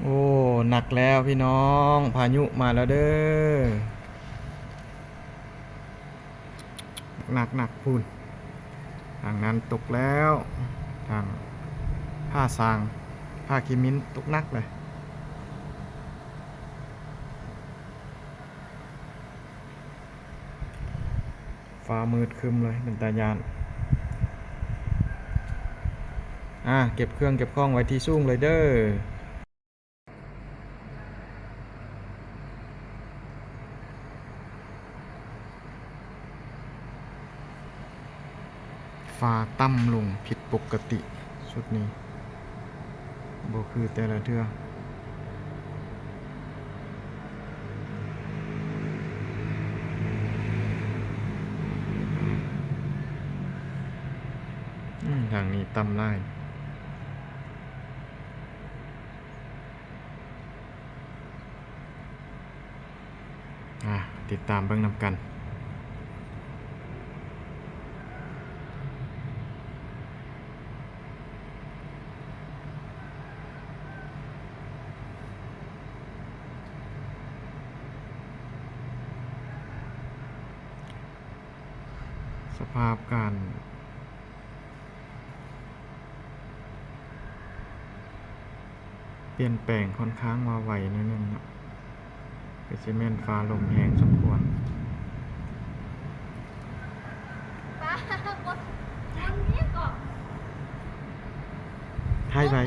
ໂອ້ ໜັກແລ້ວພີ່ນ້ອງ ພາຍຸມາແລ້ວເດີ້ ໜັກໆ ພຸ້ນ ທາງນັ້ນຕົກແລ້ວ ທາງຜາຊາງ ຜາຂີ້ໝິ້ນ ຕົກໜັກເລີຍ. ຟ້າມືດຄຶ້ມເລີຍ ເປັນຕາຢ້ານ. ອ່າ ເກັບເຄື່ອງເກັບຂອງໄວ້ທີ່ສູງເລີຍເດີ້. ຟ້າຕ່ຳລົງຜິດປົກກະຕິ ຊຸດນີ້ ບໍ່ຄືແຕ່ລະເທື່ອ. ອືມ ທາງນີ້ຕ່ຳຫຼາຍ. ອ່າ ຕິດຕາມເບິ່ງນຳກັນ. ສະພາບການປ່ຽນແປງຂ້ອນຂ້າງວ່າໄວໜ້ອຍໜຶ່ງເນາະ ກໍຊິແມ່ນຟ້າລົມແຮງສົມຄວນ. ຖ່າຍໄວ້.